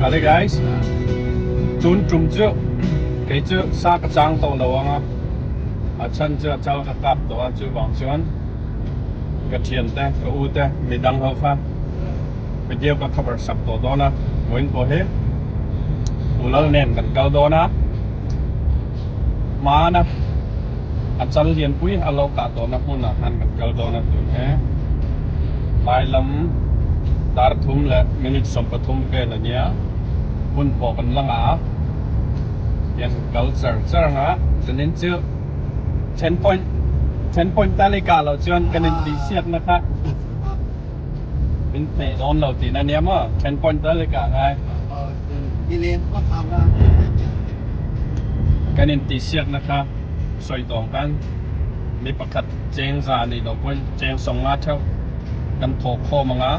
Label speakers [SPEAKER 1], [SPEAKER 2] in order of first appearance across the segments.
[SPEAKER 1] Hale guys, tun tum chu kei chu sa ka chang tawh lo ang a, a chhan chu a chal ka kap tawh a, chuvang chuan ka thian te, ka u te, midang ho kha video ka cover sak tawh dawn a, vawiin pawh hi Ulal nen kan kal dawn a, hmana a chal lianpui a lo kah tawhna hmunah khan kan kal dawn a tun he tlai lam dar thum leh minute 13 vel a nia hun pawh kan la ngah a tiang kan kal char char ang a chuanin chu ten point ten point tal i kah loh chuan kan intihsiakna kha min hmeh dawn lo tihna nia maw ten point tal i kah ngai kan intihsiakna kha sawi tawng khan mi pakhat cheng za nih loh pawhin cheng 50 theuh kan thawh khawm ang a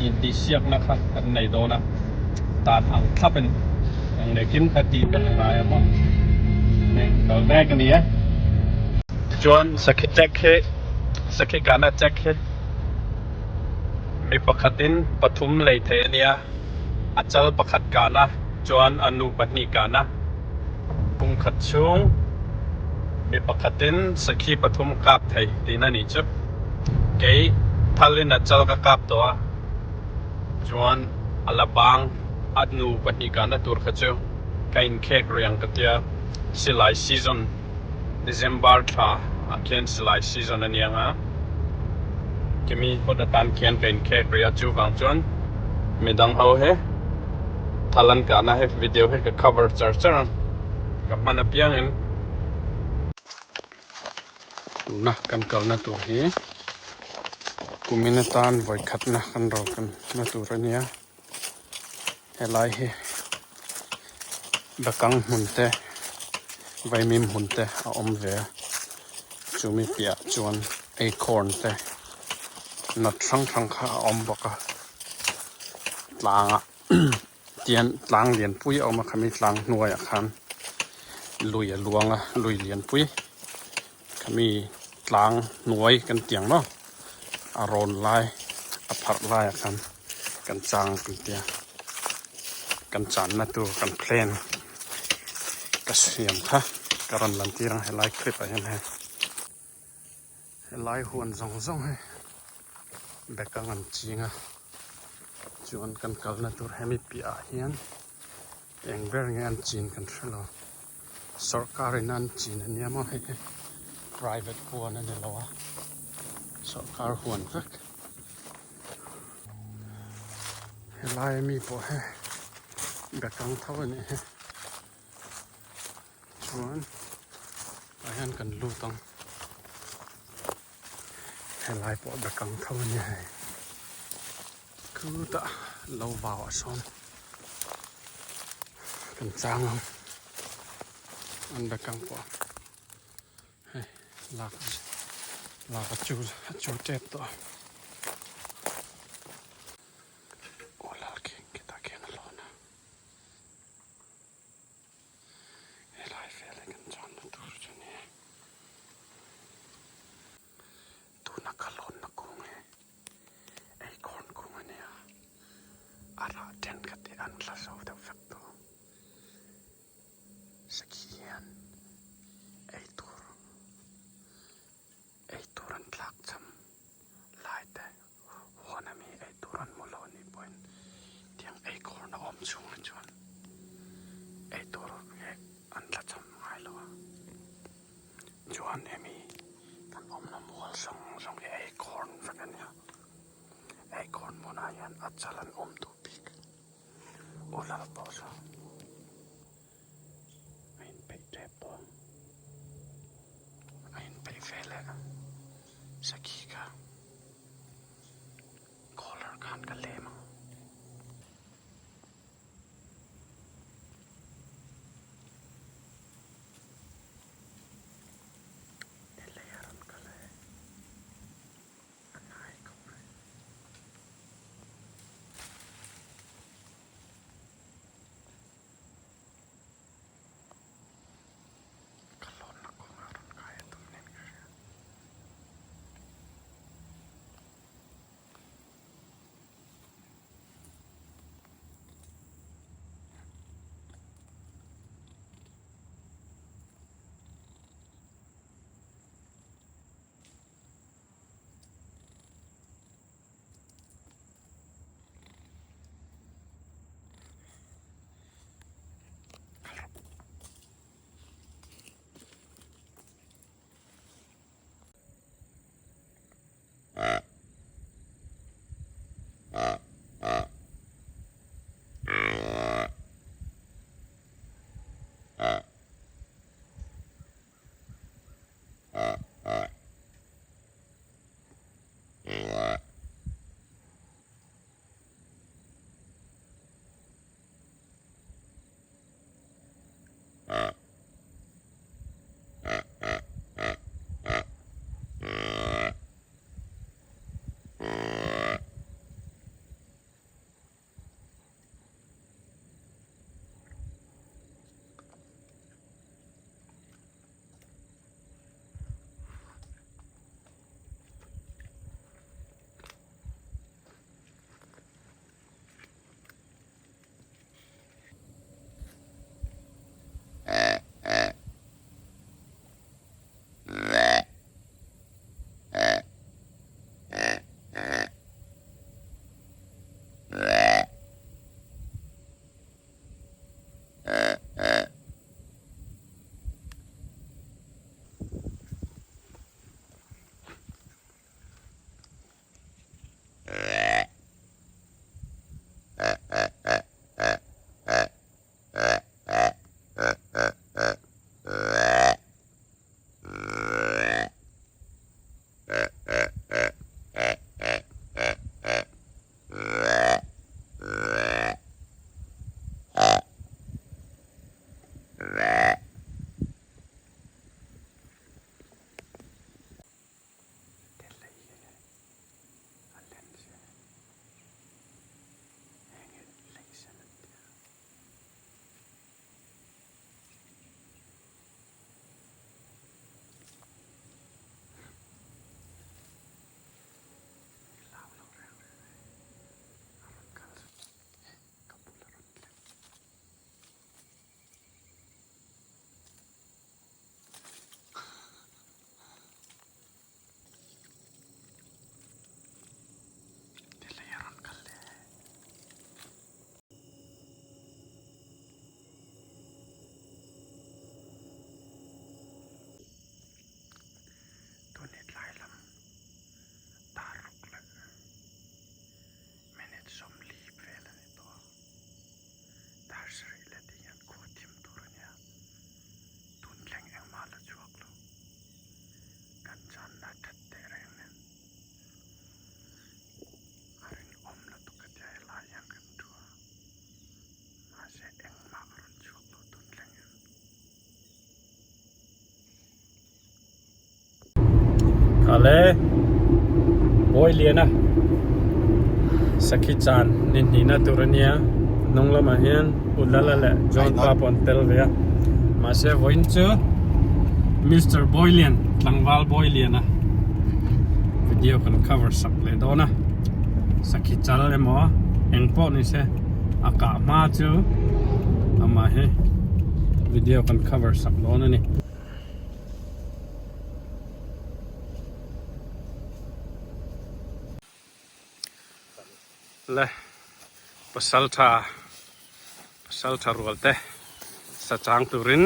[SPEAKER 1] intihsiakna kha kan nei dawn a tan ang thlap in eng leh kim kha tih kan ngai a maw hei kal mek a ni e. Chuan sakhi check hi sakhi kahna check hi mi pakhatin pathum lei theih a nia a chal pakhat kahna chuan a nu pahnih kahna kum khat chhung mi pakhatin sakhi pathum kap thei tihna nih chu kei thalin a chal ka kap tawh a chuan a la bang a nu pahnih kahna tur kha chu ka inkhek riang ka tia silai season December thla ah khian silai season a niang a kimi hun atan khian ka inkhek rih a chuvang chuan midang ho hi thal an kahna he video hi ka cover char char ang ka hman apiangin. Tuna kan kalna tur hi kumin atan vawikhatna kan rawlkanna tur a nia helai hi Bakang hmun te Vaimim hmun te a awm ve a chumi piah chuan acorn te nut hrang hrang kha a awm bawk a tlangah tian tlang lianpui a awm a khami tlang hnuaiah khan lui a luang a lui lianpui khami tlang hnuai kan ti ang maw a rawn lai a pharh laiah khan kan chang kan tia kan channa tur kan plan ka siam kha ka rawn lan tir ang helai clip ah hian hei helai huan zawng zawng hi bekang an ching a chuan kan kalna tur hemi piahah hian eng ber nge an chin kan hre lo sawrkar in an chin a nia maw hei hi private huan a ni lo a sawrkar huan vek helai ami pawh hi bekang tho a nih hi chuan tah hian kan lut ang helai pawh bekang tho a ni hei khutah lo vau ah sawn kan chang ang an bekang pawh hei lak lak a chu a chu tep tawh. Aw lal khi khitah khian a lawn a. Helai vel hi kan chuanna tur chu a ni e. Tuna ka lawnna kung hi acorn kung a ni a, a rah thenkhat hi an tla zo deuh vek tawh. Sakhi hian eitur eitur an tlak cham lai te huan ami eitur an hmu lo anih pawhin tiang eikhawrna awm chhungah chuan eitur hi an tla cham ngai lo a chuan hemi kan awmna mual zawng zawng hi eikhawrn vek a nia eikhawrn hmunah hian a chal an awm duh bik aw lal pawh saw a inpeih tep tawh a inpeih ve leh sakhi kha collar khan ka lem ang. Helai a rawn kal e a hnai khawp mai. Ka lawnna kawngah rawn kai a tum nen ka hria. Ale Bawiliana Sakhi chan ni hnihna tur a nia hnung lamah hian U Lala leh John pa pawh an tel ve a mahse vawiin chu Mister Bawilian tlangval Bawiliana video kan cover sak leh dawn a Sakhi chal emaw eng pawh ni se a kah hma chu amah hi video kan cover sak dawn a ni. Le pasaltha pasaltha rual te sa chang turin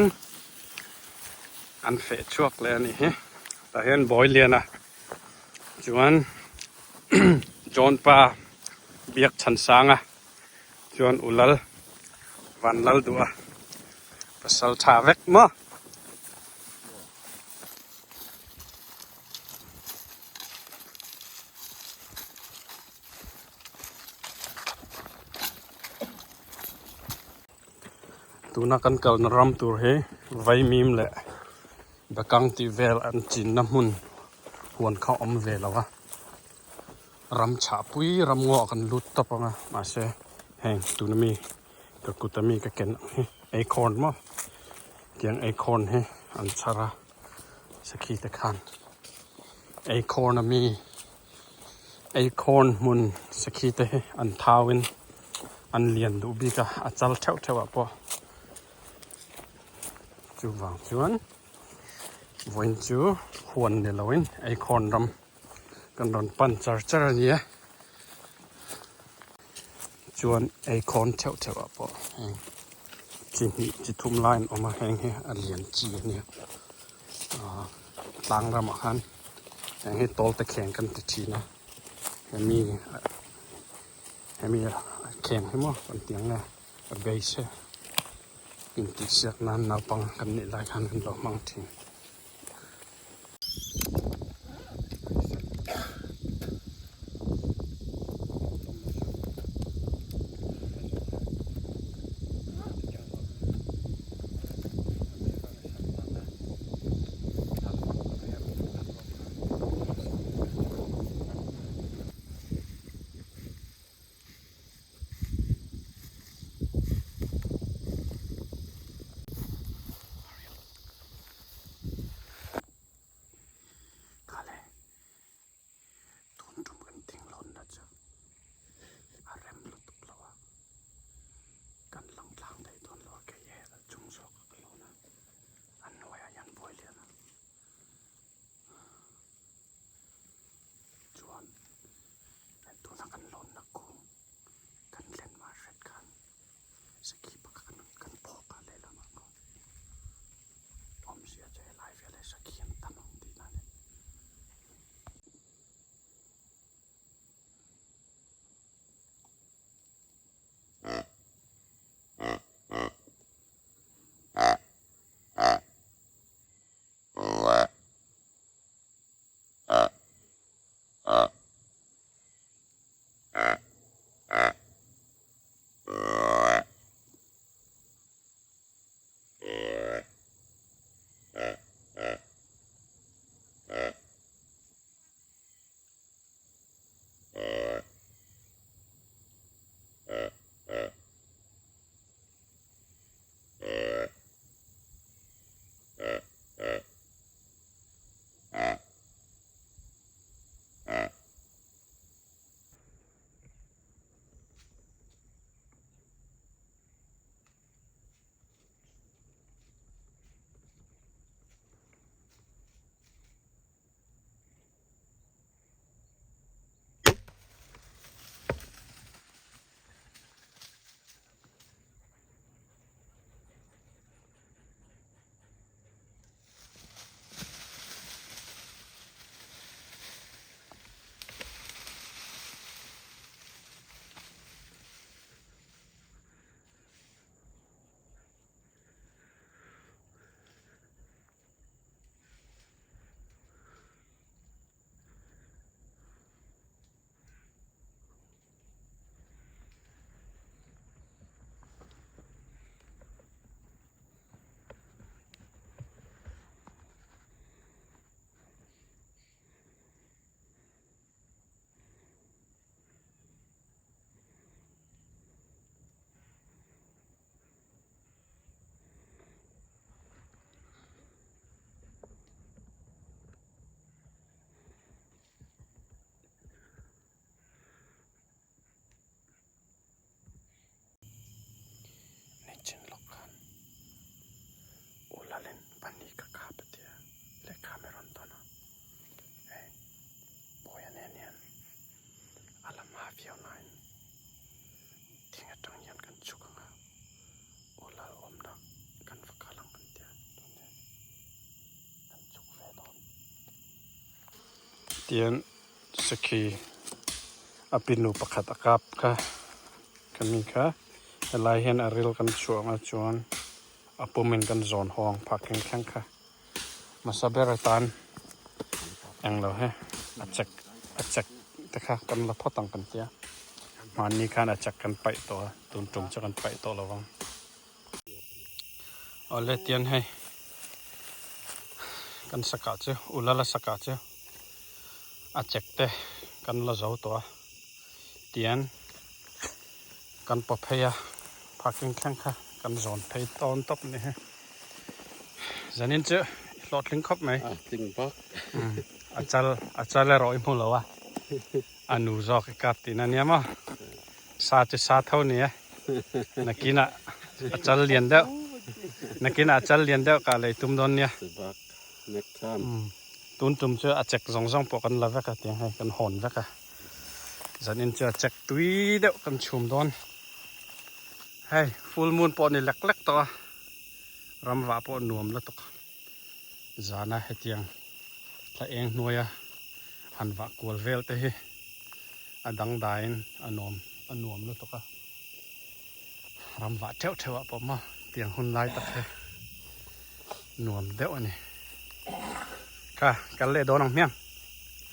[SPEAKER 1] an feh chhuak leh a nih hi tah hian Bawiliana chuan John pa biak chhan sanga chuan Ulal Vanlal duh a pasaltha vek maw. Tuna kan kalna ram tur hi vaimim leh bekang tih vel an chinna hmun huan kha a awm ve lo a ram chhahpui ram ngaw ah kan lut tawp ang a mahse heng tuna mi ka kut ami ka ken ang hi acorn maw tiang acorn hi an chhar a sakhi te khan acorn ami acorn hmun sakhi te hi an thau in an lian duh bik a a chal theuh theuh ah pawh chuvang chuan vawiin chu huan ni lo in acorn ram kan rawn pan char char a ni a chuan acorn theuh theuh ah pawh heng chi hnih chi thum lai an awm a heng hi a lian chi a nia ahh tlang ramah khan heng hi tawl te kheng kan ti thin a hemi hemi kheng hi maw kan ti ang nge a base intihsiak nan naupang kan nih lai khan kan lo hmang thin. viau nain thing atang hian kan chhuk ang a aw lal awmna kan va kal ang kan tia chuan hei kan chhuk ve dawn. Tian sakhi a pinu pakhat a kap kha kami kha helai hian a ril kan chhuah ang a chuan a pumin kan zawn haw ang phah thleng thleng kha. Hmasa ber atan englo he a check a check te kha kan la phawt ang kan tia hmanni khan a check kan paih tawh a tun tum chu kan paih tawh lo vang awle tian hei kan sakah chu ulala sakah chu a check te kan la zo tawh a tian kan paw phei a parking thleng kha kan zawn phei tawn tawp a ni he. Zanin chu i hlawhtling khawp mai.
[SPEAKER 2] A tling bak.
[SPEAKER 1] A chal a chal erawh i hmu lo a. A nu zawk i kap tihna nia maw. Sa chu sa tho ni e. Nakinah a chal lian deuh. Nakinah a chal lian deuh kah lei tum dawn nia.
[SPEAKER 2] Bak next time.
[SPEAKER 1] Tun tum chu a chek zawng zawng pawh kan la vek a tiang hei kan hawn vek a. Zanin chu a chek tui deuh kan chhum dawn. Hei full moon pawh ni lek lek tawh a. Ramvah pawh nuam lutuk zana hetiang thla eng hnuaia han vah kual vel te hi a dangdaiin a nuam a nuam lutuk a ramvah theuh theuh ah pawh maw tiang hun lai tak hi nuam deuh a ni kha kal leh dawn ang hmiang.